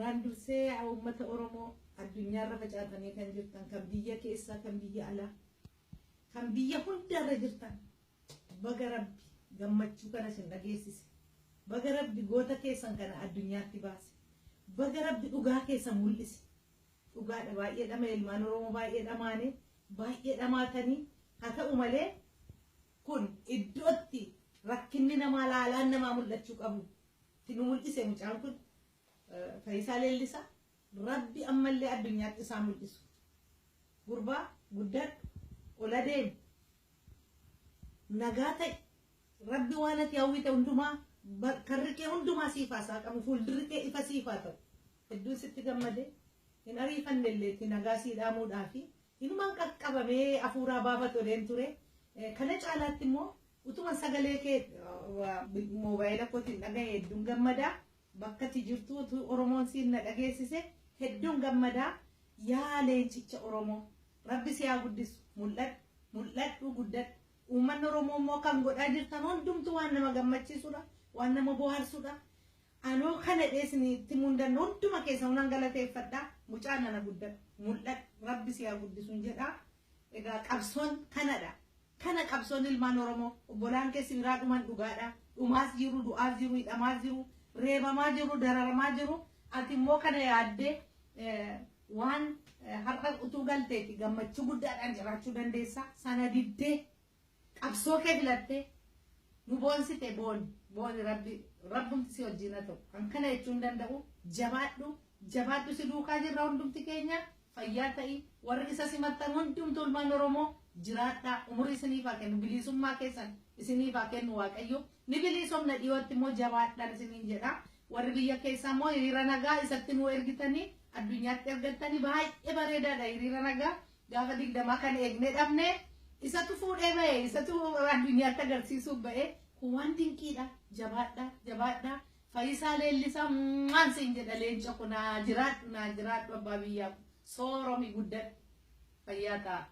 Duraan dursee uummata Oromoo addunyaarra facaatanii kan jirtan, kan biyya keessaa, kan biyya alaa, kan biyya hundarra jirtan, baga Rabbi gammachuu kana isin dhageessise. Baga Rabbi goota keessan kana addunyaatti baase. Baga Rabbi dhugaa keessan mul'ise. Dhugaadha, baay'ee dhama ilmaan Oromoo, baay'ee dhamaane, baay'ee dhamaatanii. Haa ta'u malee kun iddootti rakkinni namaa, laalaan namaa mul'achuu qabu. Itti nu mul'ise mucaan kun, Fayyisaa Leellisaa. Rabbi ammallee addunyaatti isaa mul'isu. Gurbaa, guddadhu, ol adeemi. Nagaa ta'i. Rabbi waan ati hawwite hundumaa, karri kee hundumaa siif haa saaqamu, fuuldurri kee ifa siif haa ta'u. Hedduun sitti gammade. Hin ariifanne illee nagaa sii dhaamuudhaafi. Inumaan qaqqabamee hafuuraa baafatu oleen ture. Kana caalaatti immoo utuma sagalee kee moobaayila kootiin dhagahe hedduun gammadaa. Bakka ati jirtu utuu Oromoon siin na dhageessise hedduun gammadaa. Yaa leencicha Oromoo, Rabbi si haa guddisu. Mul'adhu, mul'adhu, guddadhu. Uummanni Oromoo immoo kan godhaa jirtan hundumtuu waan nama gammachiisudha, waan nama bohaarsudha. Anoo kana dheesinitti mundannoo hunduma keessa nan galateeffadha. Mucaa nana, guddadhu, mul'adhu, Rabbi si haa guddisuun jedha. Egaa qabsoon kanadha. Kana qabsoon ilmaan Oromoo. Obbolaan keessi biraa dhuman dhugaadha. Dhumaas jiru, du'aas jiru, hidhamaas jiru, reebamaa jiru, dararamaa jiru. Ati immoo kana yaaddee waan har'a utuu galteeti gammachuu guddaadhaan jiraachuu dandeessa. Sana diddee qabsoo kee filattee nu boonsite. Booni, booni, Rabbi, Rabbumti si wajjin haa ta'u. Kan kana jechuun danda'u, jabaadhu, jabaadhu, si duukaa jirra hundumti keenya. Fayyaa ta'i. Warri isa simattan hundumtu ilmaan Oromoo, jiraadhaa. Umurii isiniif haa kennu, bilisummaa keessan isiniif haa kennu Waaqayyo. Ni bilisoomna dhiyootti immoo, jabaadhaan isiniin jedha. Warri biyya keessaa immoo hiriira nagaa isatti nu ergitanii addunyaatti ergattanii baay'ee bareedaadha. Hiriira nagaa gaafa 20 kan eegnee dhabne isatu fuudhee ba'e, isatu addunyaatti agarsiisuuf ba'e. Kun waan dinqiidha. Jabaadhaa, jabaadhaa. Fayyisaa Leellisaa, maan siin jedha, leenca ko, naa jiraadhu, naa jiraadhu, abbaa biyyaa sooromi, guddadhu, fayyaa ta'a.